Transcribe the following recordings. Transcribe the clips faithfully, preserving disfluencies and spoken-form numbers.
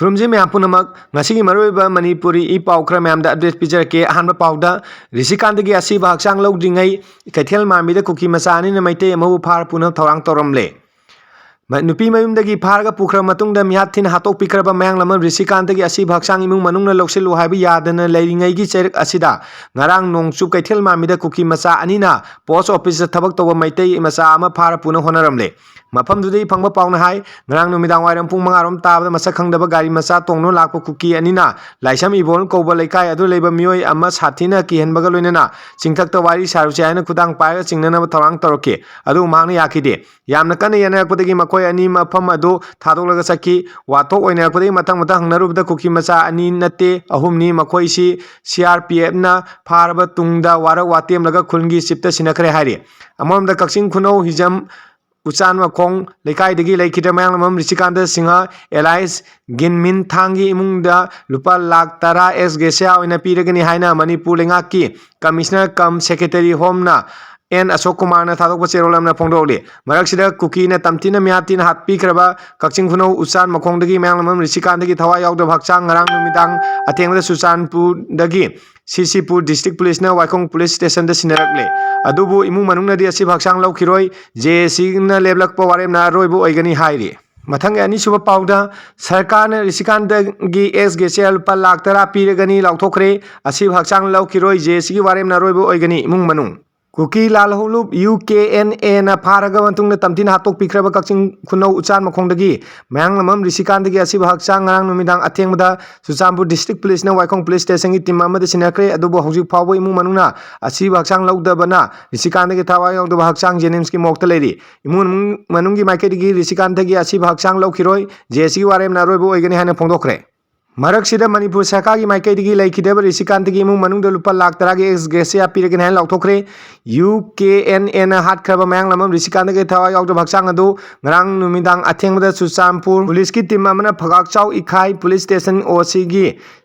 ꯈꯨꯔꯨꯝꯖꯩ ꯃꯌꯥꯝ ꯄꯨꯝꯅꯃꯛ꯫ ꯉꯁꯤꯒꯤ ꯃꯔꯨꯑꯣꯏꯕ ꯃꯅꯤꯄꯨꯔꯤ ꯏ ꯄꯥꯎ ꯈꯔ ꯃꯌꯥꯝꯗ update ꯄꯤꯖꯔꯛꯀꯦ꯫ ꯑꯍꯥꯟꯕ ꯄꯥꯎꯗ, ꯔꯤꯁꯤꯀꯥꯟꯇꯒꯤ ꯑꯁꯤꯕ ꯍꯛꯆꯥꯡ ꯂꯧꯗ꯭ꯔꯤꯉꯩ ꯀꯩꯊꯦꯜ ꯃꯥꯟꯕꯤꯗ ꯀꯨꯀꯤ ꯃꯆꯥ ꯑꯅꯤꯅ ꯃꯩꯇꯩ ꯑꯃꯕꯨ ꯐꯥꯔ ꯄꯨꯅꯕ ꯊꯧꯔꯥꯡ ꯇꯧꯔꯝꯂꯦ꯫ ꯃ-, ꯅꯨꯄꯤ ꯃꯌꯨꯝꯗꯒꯤ ꯐꯥꯔꯒ ꯄꯨꯈ꯭ꯔ ꯃꯇꯨꯡꯗ ꯃꯤꯍꯥꯠ ꯊꯤꯅ ꯍꯥꯠꯇꯣꯛꯄꯤꯈ꯭ꯔꯕ ꯃꯌꯥꯡꯂꯝꯕꯝ ꯔꯤꯁꯤꯀꯥꯟꯇꯒꯤ ꯑꯁꯤꯕ ꯍꯛꯆꯥꯡ ꯏꯃꯨꯡ ꯃꯅꯨꯡꯅ ꯂꯧꯁꯤꯜꯂꯨ ꯍꯥꯏꯕ ꯌꯥꯗꯅ ꯂꯩꯔꯤꯉꯩꯒꯤ ꯆꯩꯔꯛ ꯑꯁꯤꯗ ꯉꯔꯥꯡ ꯅꯣꯡꯆꯨꯞ ꯀꯩꯊꯦꯜ ꯃꯥꯟꯕꯤꯗ ꯀꯨꯀꯤ ꯃꯆꯥ ꯑꯅꯤꯅ post officeꯇ ꯊꯕꯛ ꯇꯧꯕ ꯃꯩꯇꯩ ꯃꯆꯥ ꯑꯃ ꯐꯥꯔ ꯄꯨꯅ ꯍꯣꯠꯅꯔꯝꯂꯦ꯫ ꯃꯐꯝꯗꯨꯗꯒꯤ ꯐꯪꯕ ꯄꯥꯎꯅ ꯍꯥꯏ, ꯉꯔꯥꯡ ꯅꯨꯃꯤꯗꯥꯡ ꯋꯥꯏꯔꯝ ꯄꯨꯡ ꯃꯉꯥ ꯔꯣꯝ ꯇꯥꯕꯗ ꯃꯁꯛ ꯈꯪꯗꯕ ꯒꯥꯔꯤ ꯃꯆꯥ ꯇꯣꯡꯗꯨꯅ ꯂꯥꯛꯄ ꯀꯨꯀꯤ ꯑꯅꯤꯅ ꯂꯥꯏꯁ꯭ꯔꯝ ꯏꯕꯣꯜ ꯀꯧꯕ ꯂꯩꯀꯥꯏ ꯑꯗꯨ ꯂꯩꯕ ꯃꯤꯑꯣꯏ ꯑꯃ ꯁꯥꯊꯤꯅ ꯀꯤꯍꯟꯕꯒ ꯂꯣꯏꯅꯅ ꯆꯤꯡꯊꯛꯇ ꯋꯥꯔꯤ ꯁꯥꯔꯨꯁꯦ ꯍꯥꯏꯅ ꯈꯨꯗꯥꯡ ꯄꯥꯏꯔꯒ ꯆꯤꯡꯅꯅꯕ ꯊꯧꯔꯥꯡ ꯇꯧꯔꯛꯈꯤ꯫ ꯑꯗꯨꯕꯨ ꯃꯍꯥꯛꯅ ꯌꯥꯈꯤꯗꯦ꯫ ꯌꯥꯝꯅ ꯀꯟꯅ ꯌꯥꯅꯔꯛꯄꯗꯒꯤ ꯃꯈꯣꯏ ꯑꯅꯤ ꯃꯐꯝ ꯑꯗꯨ ꯊꯥꯗꯣꯛꯂꯒ ꯆꯠꯈꯤ꯫ ꯋꯥꯊꯣꯛ ꯑꯣꯏꯅꯔꯛꯄꯗꯒꯤ ꯃꯊꯪ ꯃꯊꯪ ꯍꯪꯅꯔꯨꯕꯗ ꯀꯨꯀꯤ ꯃꯆꯥ ꯑꯅꯤ ꯅꯠꯇꯦ, ꯑꯍꯨꯝꯅꯤ꯫ ꯃꯈꯣꯏꯁꯤ CRPFꯅ ꯐꯥꯔꯕ ꯇꯨꯡꯗ ꯋꯥꯔꯛ ꯋꯥꯇꯦꯝꯂꯒ ꯈꯨꯜꯒꯤ ꯆꯤꯞꯇ ꯁꯤꯟꯅꯈ꯭ꯔꯦ ꯍꯥꯏꯔꯤ꯫ ꯑꯃꯔꯣꯝꯗ ꯀꯛꯆꯤꯡ ꯈꯨꯅꯧ ꯍꯤꯖꯝ ꯎꯆꯥꯟ ꯃꯈꯣꯡ ꯂꯩꯀꯥꯏꯗꯒꯤ ꯂꯩꯈꯤꯗ꯭ꯔꯦ ꯃꯌꯥꯡꯂꯝꯕꯝ ꯔꯤꯁꯤꯀꯥꯟꯇ ꯁꯤꯡꯍ alias ꯒꯤꯟꯃꯤꯟ ꯊꯥꯡꯒꯤ ꯏꯃꯨꯡꯗ ꯂꯨꯄꯥ ꯂꯥꯈ ꯇꯔꯥ ex gratia ꯑꯣꯏꯅ ꯄꯤꯔꯒꯅꯤ ꯍꯥꯏꯅ ꯃꯅꯤꯄꯨꯔ ꯂꯩꯉꯥꯛꯀꯤ Commissioner cum Secretary Homeꯅ ꯑꯦꯟ ꯑꯁꯣꯛ ꯀꯨꯃꯥꯔꯅ ꯊꯥꯗꯣꯛꯄ ꯆꯦꯔꯣꯜ ꯑꯃꯅ ꯐꯣꯡꯗꯣꯛꯂꯤ꯫ ꯃꯔꯛꯁꯤꯗ ꯀꯨꯀꯤꯅ ꯇꯝꯊꯤꯅ ꯃꯤꯍꯥꯠ ꯊꯤꯅ ꯍꯥꯠꯄꯤꯈ꯭ꯔꯕ ꯀꯛꯆꯤꯡ ꯈꯨꯅꯧ ꯎꯆꯥꯟ ꯃꯈꯣꯡꯗꯒꯤ ꯃꯌꯥꯡꯂꯝꯕꯝ ꯔꯤꯁꯤꯀꯥꯟꯇꯒꯤ ꯊꯋꯥꯏ ꯌꯥꯎꯗꯕ ꯍꯛꯆꯥꯡ ꯉꯔꯥꯡ ꯅꯨꯃꯤꯗꯥꯡ ꯑꯊꯦꯡꯕꯗ ꯆꯨꯔꯆꯥꯟꯄꯨꯔꯗꯒꯤ CCꯄꯨꯔ District Policeꯅ ꯋꯥꯏꯈꯣꯡ Police Stationꯗ ꯁꯤꯟꯅꯔꯛꯂꯦ꯫ ꯑꯗꯨꯕꯨ ꯏꯃꯨꯡ ꯃꯅꯨꯡꯅꯗꯤ ꯑꯁꯤꯕ ꯍꯛꯆꯥꯡ ꯂꯧꯈꯤꯔꯣꯏ꯫ JACꯅ ꯂꯦꯞꯂꯛꯄ ꯋꯥꯔꯦꯞꯅ ꯑꯔꯣꯏꯕ ꯑꯣꯏꯒꯅꯤ ꯍꯥꯏꯔꯤ꯫ ꯃꯊꯪꯒꯤ ꯑꯅꯤꯁꯨꯕ ꯄꯥꯎꯗ, ꯁꯔꯀꯥꯔꯅ ꯔꯤꯁꯤꯀꯥꯟꯇꯒꯤ ex gratia ꯂꯨꯄꯥ ꯂꯥꯈ ꯇꯔꯥ ꯄꯤꯔꯒꯅꯤ ꯂꯥꯎꯊꯣꯛꯈ꯭ꯔꯦ꯫ ꯑꯁꯤꯕ ꯍꯛꯆꯥꯡ ꯂꯧꯈꯤꯔꯣꯏ꯫ JACꯒꯤ ꯋꯥꯔꯦꯞꯅ ꯑꯔꯣꯏꯕ ꯑꯣꯏꯒꯅꯤ꯫ ꯏꯃꯨꯡ ꯃꯅꯨꯡ꯫ ꯀꯨꯀꯤ ꯂꯥꯜꯍꯧꯂꯨꯞ UKNAꯅ ꯐꯥꯔꯒ ꯃꯇꯨꯡꯗ ꯇꯝꯊꯤꯅ ꯍꯥꯠꯇꯣꯛꯄꯤꯈ꯭ꯔꯕ ꯀꯛꯆꯤꯡ ꯈꯨꯅꯧ ꯎꯆꯥꯟ ꯃꯈꯣꯡꯗꯒꯤ ꯃꯌꯥꯡꯂꯝꯕꯝ ꯔꯤꯁꯤꯀꯥꯟꯇꯒꯤ ꯑꯁꯤꯕ ꯍꯛꯆꯥꯡ ꯉꯔꯥꯡ ꯅꯨꯃꯤꯗꯥꯡ ꯑꯊꯦꯡꯕꯗ ꯆꯨꯔꯆꯥꯟꯄꯨꯔ District Policeꯅ ꯋꯥꯏꯈꯣꯡ Police Stationꯒꯤ team ꯑꯃꯗ ꯁꯤꯟꯅꯈ꯭ꯔꯦ꯫ ꯑꯗꯨꯕꯨ ꯍꯧꯖꯤꯛ ꯐꯥꯎꯕ ꯏꯃꯨꯡ ꯃꯅꯨꯡꯅ ꯑꯁꯤꯕ ꯍꯛꯆꯥꯡ ꯂꯧꯗꯕꯅ ꯔꯤꯁꯤꯀꯥꯟꯇꯒꯤ ꯊꯋꯥꯏ ꯌꯥꯎꯗꯕ ꯍꯛꯆꯥꯡ JNIMSꯀꯤ morgueꯇ ꯂꯩꯔꯤ꯫ ꯏꯃꯨꯡ ꯃꯅꯨꯡꯒꯤ ꯃꯥꯏꯀꯩꯗꯒꯤ ꯔꯤꯁꯤꯀꯥꯟꯇꯒꯤ ꯑꯁꯤꯕ ꯍꯛꯆꯥꯡ ꯂꯧꯈꯤꯔꯣꯏ꯫ JACꯒꯤ ꯋꯥꯔꯦꯞꯅ ꯑꯔꯣꯏꯕ ꯑꯣꯏꯒꯅꯤ ꯍꯥꯏꯅ ꯐꯣꯡꯗꯣꯛꯈ꯭ꯔꯦ꯫ ꯃꯔꯛꯁꯤꯗ ꯃꯅꯤꯄꯨꯔ ꯁꯔꯀꯥꯔꯒꯤ ꯃꯥꯏꯀꯩꯗꯒꯤ ꯂꯩꯈꯤꯗꯕ ꯔꯤꯁꯤꯀꯥꯟꯇꯒꯤ ꯏꯃꯨꯡ ꯃꯅꯨꯡꯗ ꯂꯨꯄꯥ ꯂꯥꯈ ꯇꯔꯥꯒꯤ ex gratia ꯄꯤꯔꯒꯅꯤ ꯍꯥꯏꯅ ꯂꯥꯎꯊꯣꯛꯈ꯭ꯔꯦ꯫ UKNAꯅ ꯍꯥꯠꯈ꯭ꯔꯕ ꯃꯌꯥꯡꯂꯝꯕꯝ ꯔꯤꯁꯤꯀꯥꯟꯇꯒꯤ ꯊꯋꯥꯏ ꯌꯥꯎꯗꯕ ꯍꯛꯆꯥꯡ ꯑꯗꯨ ꯉꯔꯥꯡ ꯅꯨꯃꯤꯗꯥꯡ ꯑꯊꯦꯡꯕꯗ ꯆꯨꯔꯆꯥꯟꯄꯨꯔ Policeꯀꯤ team ꯑꯃꯅ ꯐꯒꯥꯛꯆꯥꯎ ꯏꯈꯥꯏ Police Station OCꯒꯤ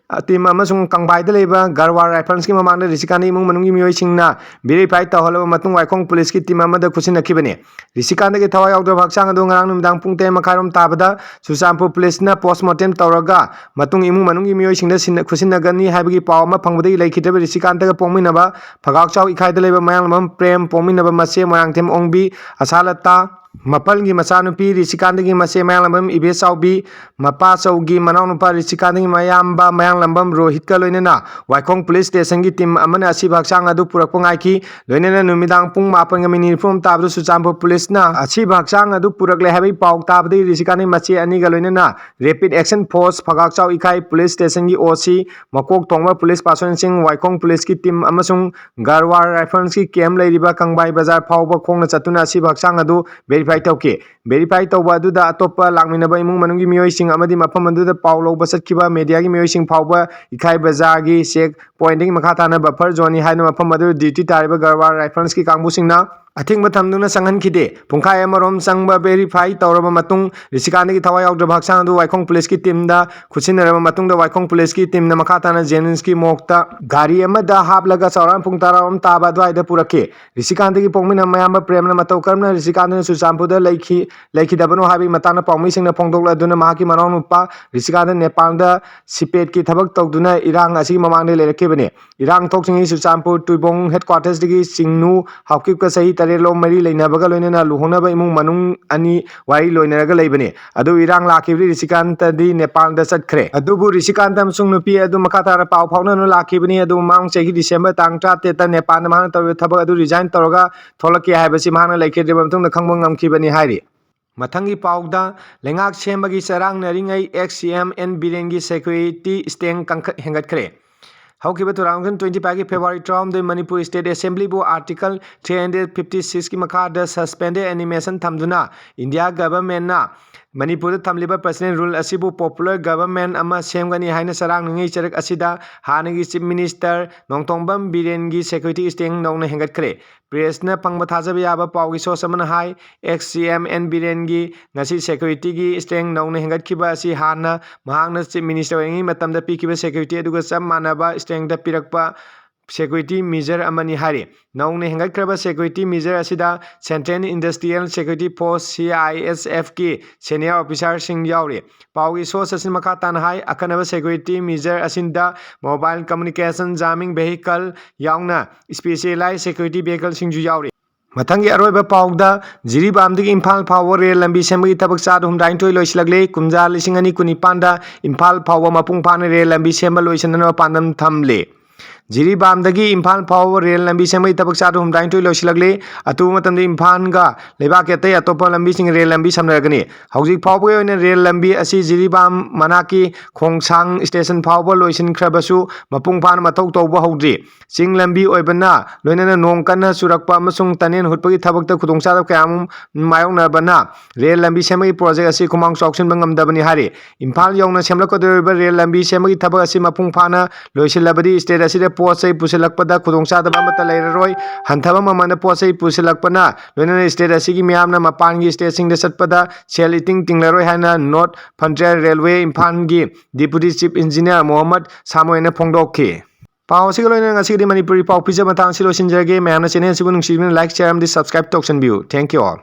ꯇꯤꯝ ꯑꯃꯁꯨꯡ ꯀꯪꯕꯥꯏꯗ ꯂꯩꯕ ꯒꯔꯋꯥ ꯔꯥꯏꯐꯜꯁꯀꯤ ꯃꯃꯥꯡꯗ ꯔꯤꯁꯤꯀꯥꯟꯇ ꯏꯃꯨꯡ ꯃꯅꯨꯡꯒꯤ ꯃꯤꯑꯣꯏꯁꯤꯡꯅ ꯚꯦꯔꯤꯐꯥꯏ ꯇꯧꯍꯜꯂꯕ ꯃꯇꯨꯡ ꯋꯥꯏꯈꯣꯡ ꯄꯨꯂꯤꯁꯀꯤ ꯇꯤꯝ ꯑꯃꯗ ꯈꯨꯠꯁꯤꯟꯅꯈꯤꯕꯅꯤ꯫ ꯔꯤꯁꯤꯀꯥꯟꯇꯒꯤ ꯊꯋꯥꯏ ꯌꯥꯎꯗ꯭ꯔꯕ ꯍꯛꯆꯥꯡ ꯑꯗꯨ ꯉꯔꯥꯡ ꯅꯨꯃꯤꯗꯥꯡ ꯄꯨꯡ ꯇꯔꯦꯠ ꯃꯈꯥꯏꯔꯣꯝ ꯇꯥꯕꯗ ꯆꯨꯔꯆꯥꯟꯄꯨꯔ ꯄꯨꯂꯤꯁꯅ ꯄꯣꯁꯃꯣꯔꯇꯦꯝ ꯇꯧꯔꯒ ꯃꯇꯨꯡ ꯏꯃꯨꯡ ꯃꯅꯨꯡꯒꯤ ꯃꯤꯑꯣꯏꯁꯤꯡꯗ ꯁꯤꯟꯅ-, ꯈꯨꯠꯁꯤꯟꯅꯒꯅꯤ ꯍꯥꯏꯕꯒꯤ ꯄꯥꯎ ꯑꯃ ꯐꯪꯕꯗꯒꯤ ꯂꯩꯈꯤꯗ꯭ꯔꯕ ꯔꯤꯁꯤꯀꯥꯟꯇꯒ ꯄꯣꯛꯃꯤꯟꯅꯕ ꯐꯒꯥꯛꯆꯥꯎ ꯏꯈꯥꯏꯗ ꯂꯩꯕ ꯃꯌꯥꯡꯂꯝꯕꯝ ꯄ꯭ꯔꯦꯝ, ꯄꯣꯛꯃꯤꯟꯅꯕ ꯃꯆꯦ ꯃꯣꯏꯔꯥꯡꯊꯦꯝ ꯑꯣꯡꯕꯤ, ꯑꯁꯥꯂꯇꯥ, ꯃꯄꯜꯒꯤ ꯃꯆꯥꯅꯨꯄꯤ ꯔꯤꯁꯤꯀꯥꯟꯇꯒꯤ ꯃꯆꯦ ꯃꯌꯥꯡꯂꯝꯕꯝ ꯏꯕꯦꯆꯥꯎꯕꯤ, ꯃꯄꯥꯆꯧꯒꯤ ꯃꯅꯥꯎꯅꯨꯄꯥ ꯔꯤꯁꯤꯀꯥꯟꯇꯒꯤ ꯃꯌꯥꯝꯕ ꯃꯌꯥꯡꯂꯝꯕꯝ ꯔꯣꯍꯤꯠꯀ ꯂꯣꯏꯅꯅ ꯋꯥꯏꯈꯣꯡ ꯄꯨꯂꯤꯁ ꯁ꯭ꯇꯦꯁꯟꯒꯤ ꯇꯤꯝ ꯑꯃꯅ ꯑꯁꯤꯕ ꯍꯛꯆꯥꯡ ꯑꯗꯨ ꯄꯨꯔꯛꯄ ꯉꯥꯏꯈꯤ꯫ ꯂꯣꯏꯅꯅ ꯅꯨꯃꯤꯗꯥꯡ ꯄꯨꯡ ꯃꯥꯄꯟꯒ ꯃꯤꯅꯤꯠ ꯅꯤꯐꯨ ꯇꯥꯕꯗ ꯆꯨꯔꯆꯥꯟꯄꯨꯔ ꯄꯨꯂꯤꯁꯅ ꯑꯁꯤꯕ ꯍꯛꯆꯥꯡ ꯑꯗꯨ ꯄꯨꯔꯛꯂꯦ ꯍꯥꯏꯕꯒꯤ ꯄꯥꯎ ꯇꯥꯕꯗꯒꯤ ꯔꯤꯁꯤꯀꯥꯟꯇꯒꯤ ꯃꯆꯦ ꯑꯅꯤꯒ ꯂꯣꯏꯅꯅ ꯔꯦꯄꯤꯗ ꯑꯦꯛꯁꯟ ꯐꯣꯔꯁ ꯐꯒꯥꯛꯆꯥꯎ ꯏꯈꯥꯏ ꯄꯨꯂꯤꯁ ꯁ꯭ꯇꯦꯁꯟꯒꯤ ꯑꯣ ꯁꯤ, ꯃꯀꯣꯛ ꯊꯣꯡꯕ ꯄꯨꯂꯤꯁ ꯄꯥꯔꯁꯟꯁꯤꯡ, ꯋꯥꯏꯈꯣꯡ ꯄꯨꯂꯤꯁꯀꯤ ꯇꯤꯝ ꯑꯃꯁꯨꯡ ꯒꯔꯋꯥ ꯔꯥꯏꯐꯜꯁꯀꯤ ꯀꯦꯝ ꯂꯩꯔꯤꯕ ꯀꯪꯕꯥꯏ ꯕꯖꯥꯔ ꯐꯥꯎꯕ ꯈꯣꯡꯅ ꯆꯠꯇꯨꯅ ꯑꯁꯤꯕ ꯍꯛꯆꯥꯡ ꯑꯗꯨ ꯚꯦꯔꯤꯐꯥꯏ ꯇꯧꯈꯤ꯫ ꯚꯦꯔꯤꯐꯥꯏ ꯇꯧꯕ ꯑꯗꯨꯗ ꯑꯇꯣꯞꯄ ꯂꯥꯛꯃꯤꯟꯅꯕ ꯏꯃꯨꯡ ꯃꯅꯨꯡꯒꯤ ꯃꯤꯑꯣꯏꯁꯤꯡ ꯑꯃꯗꯤ ꯃꯐꯝ ꯑꯗꯨꯗ ꯄꯥꯎ ꯂꯧꯕ ꯆꯠꯈꯤꯕ ꯃꯦꯗꯤꯌꯥꯒꯤ ꯃꯤꯑꯣꯏꯁꯤꯡ ꯐꯥꯎꯕ ꯏꯈꯥꯏ ꯕꯖꯥꯔꯒꯤ ꯆꯦꯛ ꯄꯣꯏꯟꯠꯇꯒꯤ ꯃꯈꯥ ꯇꯥꯅ ꯕꯐꯔ ꯖꯣꯟꯅꯤ ꯍꯥꯏꯗꯨꯅ ꯃꯐꯝ ꯑꯗꯨꯗ ꯗ꯭ꯌꯨꯇꯤ ꯇꯥꯔꯤꯕ ꯒꯔꯋꯥ ꯔꯥꯏꯐꯜꯁꯀꯤ ꯀꯥꯡꯕꯨꯁꯤꯡꯅ ꯑꯊꯤꯡꯕ ꯊꯝꯗꯨꯅ ꯆꯪꯍꯟꯈꯤꯗꯦ꯫ ꯄꯨꯡꯈꯥꯏ ꯑꯃꯔꯣꯝ ꯆꯪꯕ ꯚꯦꯔꯤꯐꯥꯏ ꯇꯧꯔꯕ ꯃꯇꯨꯡ ꯔꯤꯁꯤꯀꯥꯟꯇꯒꯤ ꯊꯋꯥꯏ ꯌꯥꯎꯗ꯭ꯔꯕ ꯍꯛꯆꯥꯡ ꯑꯗꯨ ꯋꯥꯏꯈꯣꯡ ꯄꯨꯂꯤꯁꯀꯤ ꯇꯤꯝꯗ ꯈꯨꯠꯁꯤꯟꯅꯔꯕ ꯃꯇꯨꯡꯗ ꯋꯥꯏꯈꯣꯡ ꯄꯨꯂꯤꯁꯀꯤ ꯇꯤꯝꯅ ꯃꯈꯥ ꯇꯥꯅ ꯖꯦꯅꯤꯝꯁꯀꯤ ꯃꯣꯔꯒꯇ ꯒꯥꯔꯤ ꯑꯃꯗ ꯍꯥꯞꯂꯒ ꯆꯥꯎꯔꯥꯛꯅ ꯄꯨꯡ ꯇꯔꯥꯔꯣꯝ ꯇꯥꯕ ꯑꯗꯨꯋꯥꯏꯗ ꯄꯨꯔꯛꯈꯤ꯫ ꯔꯤꯁꯤꯀꯥꯟꯇꯒꯤ ꯄꯣꯛꯃꯤꯟꯅꯕ ꯃꯌꯥꯝꯕ ꯄ꯭ꯔꯦꯝꯅ ꯃꯇꯧ ꯀꯔꯝꯅ ꯔꯤꯁꯤꯀꯥꯟꯇꯅ ꯆꯨꯔꯆꯥꯟꯄꯨꯔꯗ ꯂꯩꯈꯤ, ꯂꯩꯈꯤꯗꯕꯅꯣ ꯍꯥꯏꯕꯒꯤ ꯃꯇꯥꯡꯗ ꯄꯥꯎꯃꯤꯁꯤꯡꯅ ꯐꯣꯡꯗꯣꯛꯂꯗꯨꯅ ꯃꯍꯥꯛꯀꯤ ꯃꯅꯥꯎꯅꯨꯄꯥ ꯔꯤꯁꯤꯀꯥꯟꯇ ꯅꯦꯄꯥꯜꯗ ꯁꯤꯄꯦꯠꯀꯤ ꯊꯕꯛ ꯇꯧꯗꯨꯅ ꯏꯔꯥꯡ ꯑꯁꯤꯒꯤ ꯃꯃꯥꯡꯗ ꯂꯩꯔꯛꯈꯤꯕꯅꯤ꯫ ꯏꯔꯥꯡ ꯊꯣꯛꯇ꯭ꯔꯤꯉꯩ ꯆꯨꯔꯆꯥꯟꯄꯨꯔ ꯇꯨꯏꯕꯣꯡ ꯍꯦꯗꯀ꯭ꯋꯥꯇꯔꯁꯇꯒꯤ ꯆꯤꯡꯅꯨ ꯍꯥꯎꯀꯤꯞꯀ ꯆꯍꯤ ꯇꯔꯦꯠꯂꯣꯝ ꯃꯔꯤ ꯂꯩꯅꯕꯒ ꯂꯣꯏꯅꯅ ꯂꯨꯍꯣꯡꯅꯕ ꯏꯃꯨꯡ ꯃꯅꯨꯡ ꯑꯅꯤ ꯋꯥꯔꯤ ꯂꯣꯏꯅꯔꯒ ꯂꯩꯕꯅꯤ꯫ ꯑꯗꯨ ꯏꯔꯥꯡ ꯂꯥꯛꯈꯤꯕꯗꯒꯤ ꯔꯤꯁꯤꯀꯥꯟꯇꯗꯤ ꯅꯦꯄꯥꯜꯗ ꯆꯠꯈ꯭ꯔꯦ꯫ ꯑꯗꯨꯕꯨ ꯔꯤꯁꯤꯀꯥꯟꯇ ꯑꯃꯁꯨꯡ ꯅꯨꯄꯤ ꯑꯗꯨ ꯃꯈꯥ ꯇꯥꯅ ꯄꯥꯎ ꯐꯥꯎꯅꯗꯨꯅ ꯂꯥꯛꯈꯤꯕꯅꯤ꯫ ꯑꯗꯨꯕꯨ ꯃꯃꯥꯡ ꯆꯍꯤ ꯗꯤꯁꯦꯝꯕꯔ ꯇꯥꯡ ꯇꯔꯥꯇꯔꯦꯠꯇ ꯅꯦꯄꯥꯜꯗ ꯃꯍꯥꯛꯅ ꯇꯧꯔꯤꯕ ꯊꯕꯛ ꯑꯗꯨ ꯔꯤꯖꯥꯏꯟ ꯇꯧꯔꯒ ꯊꯣꯛꯂꯛꯀꯦ ꯍꯥꯏꯕꯁꯤ ꯃꯍꯥꯛꯅ ꯂꯩꯈꯤꯗ꯭ꯔꯕ ꯃꯇꯨꯡꯗ ꯈꯪꯕ ꯉꯝꯈꯤꯕꯅꯤ ꯍꯥꯏꯔꯤ꯫ ꯃꯊꯪꯒꯤ ꯄꯥꯎꯗ, ꯂꯩꯉꯥꯛ ꯁꯦꯝꯕꯒꯤ ꯆꯔꯥꯡꯅꯔꯤꯉꯩ ꯑꯦꯛꯁ ꯁꯤ ꯑꯦꯝ ꯑꯦꯟ ꯕꯤꯔꯦꯟꯒꯤ ꯁꯦꯀ꯭ꯌꯨꯔꯤꯇꯤ ꯁ꯭ꯇꯦꯡ ꯀꯟꯈꯠ-, ꯍꯦꯟꯒꯠꯈ꯭ꯔꯦ꯫ ꯍꯧꯈꯤꯕ two thousand twenty fiveꯀꯤ February ꯇꯔꯥꯍꯨꯝꯗꯣꯏ ꯃꯅꯤꯄꯨꯔ ꯁ꯭ꯇꯦꯠ ꯑꯦꯁꯦꯝꯕ꯭ꯂꯤꯕꯨ Article three hundred fifty sixꯀꯤ ꯃꯈꯥꯗ suspended animation ꯊꯝꯗꯨꯅ ꯏꯟꯗꯤꯌꯥ ꯒꯚꯔꯟꯃꯦꯟꯠꯅ ꯃꯅꯤꯄꯨꯔꯗ ꯊꯝꯂꯤꯕ personal rule ꯑꯁꯤꯕꯨ popular government ꯑꯃ ꯁꯦꯝꯒꯅꯤ ꯍꯥꯏꯅ ꯆꯔꯥꯡꯅꯉꯩ ꯆꯔꯛ ꯑꯁꯤꯗ ꯍꯥꯟꯅꯒꯤ Chief Minister Nongthombam ꯕꯤꯔꯦꯟꯒꯤ security strength ꯅꯧꯅ ꯍꯦꯟꯒꯠꯈ꯭ꯔꯦ꯫ Pressꯅ ꯐꯪꯕ ꯊꯥꯖꯕ ꯌꯥꯕ ꯄꯥꯎꯒꯤ source ꯑꯃꯅ ꯍꯥꯏ, ex CM N ꯕꯤꯔꯦꯟꯒꯤ ꯉꯁꯤ securityꯒꯤ strength ꯅꯧꯅ ꯍꯦꯟꯒꯠꯈꯤꯕ ꯑꯁꯤ ꯍꯥꯟꯅ ꯃꯍꯥꯛꯅ Chief Minister ꯑꯣꯏꯔꯤꯉꯩ ꯃꯇꯝꯗ ꯄꯤꯈꯤꯕ security ꯑꯗꯨꯒ ꯆꯞ ꯃꯥꯟꯅꯕ strengthꯇ ꯄꯤꯔꯛꯄ security measure ꯑꯃꯅꯤ ꯍꯥꯏꯔꯤ꯫ ꯅꯧꯅ ꯍꯦꯟꯒꯠꯈ꯭ꯔꯕ security measure ꯑꯁꯤꯗ Central Industrial Security Force, CISFꯀꯤ senior officerꯁꯤꯡ ꯌꯥꯎꯔꯤ꯫ ꯄꯥꯎꯒꯤ source ꯑꯁꯤꯅ ꯃꯈꯥ ꯇꯥꯅ ꯍꯥꯏ, ꯑꯈꯟꯅꯕ security measure ꯑꯁꯤꯗ mobile communication jamming vehicle ꯌꯥꯎꯅ specialized security vehicleꯁꯤꯡꯁꯨ ꯌꯥꯎꯔꯤ꯫ ꯃꯊꯪꯒꯤ ꯑꯔꯣꯏꯕ ꯄꯥꯎꯗ, ꯖꯤꯔꯤꯕꯥꯝꯗꯒꯤ ꯏꯝꯐꯥꯜ ꯐꯥꯎꯕ ꯔꯦꯜ ꯂꯝꯕꯤ ꯁꯦꯝꯕꯒꯤ ꯊꯕꯛ ꯆꯥꯗ ꯍꯨꯝꯗ꯭ꯔꯥꯅꯤꯊꯣꯏ ꯂꯣꯏꯁꯤꯜꯂꯛꯂꯦ꯫ ꯀꯨꯝꯖꯥ ꯂꯤꯁꯤꯡ ꯑꯅꯤ ꯀꯨꯟꯅꯤꯄꯥꯟꯗ ꯏꯝꯐꯥꯜ ꯐꯥꯎꯕ ꯃꯄꯨꯡ ꯐꯥꯅ ꯔꯦꯜ ꯂꯝꯕꯤ ꯁꯦꯝꯕ ꯂꯣꯏꯁꯤꯟꯅꯅꯕ ꯄꯥꯟꯗꯝ ꯊꯝꯂꯤ꯫ ꯖꯤꯔꯤꯕꯥꯝꯗꯒꯤ ꯏꯝꯐꯥꯜ ꯐꯥꯎꯕ ꯔꯦꯜ ꯂꯝꯕꯤ ꯁꯦꯝꯕꯒꯤ ꯊꯕꯛ ꯆꯥꯗ ꯍꯨꯝꯗ꯭ꯔꯥꯅꯤꯊꯣꯏ ꯂꯣꯏꯁꯤꯜꯂꯛꯂꯦ꯫ ꯑꯊꯨꯕ ꯃꯇꯝꯗ ꯏꯝꯐꯥꯜꯒ ꯂꯩꯕꯥꯛꯀꯤ ꯑꯇꯩ ꯑꯇꯣꯞꯄ ꯂꯝꯕꯤꯁꯤꯡ ꯔꯦꯜ ꯂꯝꯕꯤ ꯁꯝꯅꯔꯒꯅꯤ꯫ ꯍꯧꯖꯤꯛ ꯐꯥꯎꯕꯒꯤ ꯑꯣꯏꯅ ꯔꯦꯜ ꯂꯝꯕꯤ ꯑꯁꯤ ꯖꯤꯔꯤꯕꯥꯝ ꯃꯅꯥꯛꯀꯤ ꯈꯣꯡꯁꯥꯡ station ꯐꯥꯎꯕ ꯂꯣꯏꯁꯤꯟꯈ꯭ꯔꯕꯁꯨ ꯃꯄꯨꯡ ꯐꯥꯅ ꯃꯊꯧ ꯇꯧꯕ ꯍꯧꯗ꯭ꯔꯤ꯫ ꯆꯤꯡ ꯂꯝꯕꯤ ꯑꯣꯏꯕꯅ ꯂꯣꯏꯅꯅ ꯅꯣꯡ ꯀꯟꯅ ꯆꯨꯔꯛꯄ ꯑꯃꯁꯨꯡ tunnel ꯍꯨꯠꯄꯒꯤ ꯊꯕꯛꯇ ꯈꯨꯗꯣꯡꯆꯥꯗꯕ ꯀꯌꯥ ꯑꯃ ꯃꯥꯌꯣꯛꯅꯕꯅ ꯔꯦꯜ ꯂꯝꯕꯤ ꯁꯦꯝꯕꯒꯤ project ꯑꯁꯤ ꯈꯨꯃꯥꯡ ꯆꯥꯎꯁꯤꯟꯕ ꯉꯝꯗꯕꯅꯤ ꯍꯥꯏꯔꯤ꯫ ꯏꯝꯐꯥꯜ ꯌꯧꯅ ꯁꯦꯝꯂꯛꯀꯗꯧꯔꯤꯕ ꯔꯦꯜ ꯂꯝꯕꯤ ꯁꯦꯝꯕꯒꯤ ꯊꯕꯛ ꯑꯁꯤ ꯃꯄꯨꯡ ꯐꯥꯅ ꯂꯣꯏꯁꯤꯜꯂꯕꯗꯤ state ꯑꯁꯤꯗ ꯄꯣꯠ ꯆꯩ ꯄꯨꯁꯤꯜꯂꯛꯄꯗ ꯈꯨꯗꯣꯡꯆꯥꯗꯕ ꯑꯃꯠꯇ ꯂꯩꯔꯔꯣꯏ꯫ ꯍꯟꯊꯕ ꯃꯃꯜꯗ ꯄꯣꯠ ꯆꯩ ꯄꯨꯁꯤꯜꯂꯛꯄꯅ ꯂꯣꯏꯅꯅ state ꯑꯁꯤꯒꯤ ꯃꯤꯌꯥꯝꯅ ꯃꯄꯥꯟꯒꯤ stateꯁꯤꯡꯗ ꯆꯠꯄꯗ ꯁꯦꯜ ꯏꯇꯤꯡ ꯇꯤꯡꯂꯔꯣꯏ ꯍꯥꯏꯅ North Frontier Railway ꯏꯝꯐꯥꯜꯒꯤ Deputy Chief Engineer ꯃꯣꯍꯝꯃꯗ ꯁꯥꯃꯣꯏꯅ ꯐꯣꯡꯗꯣꯛꯈꯤ꯫ ꯄꯥꯎ ꯑꯁꯤꯒ ꯂꯣꯏꯅꯅ ꯉꯁꯤꯒꯤꯗꯤ ꯃꯅꯤꯄꯨꯔꯤ ꯄꯥꯎ ꯄꯤꯖꯕ ꯃꯇꯥꯡ ꯑꯁꯤ ꯂꯣꯏꯁꯤꯟꯖꯔꯒꯦ꯫ ꯃꯌꯥꯝꯅ channel ꯑꯁꯤꯕꯨ ꯅꯨꯡꯁꯤꯕꯤꯗꯨꯅ like, share ꯑꯃꯗꯤ subscribe ꯇꯧꯁꯟꯕꯤꯌꯨ꯫ Thank you all.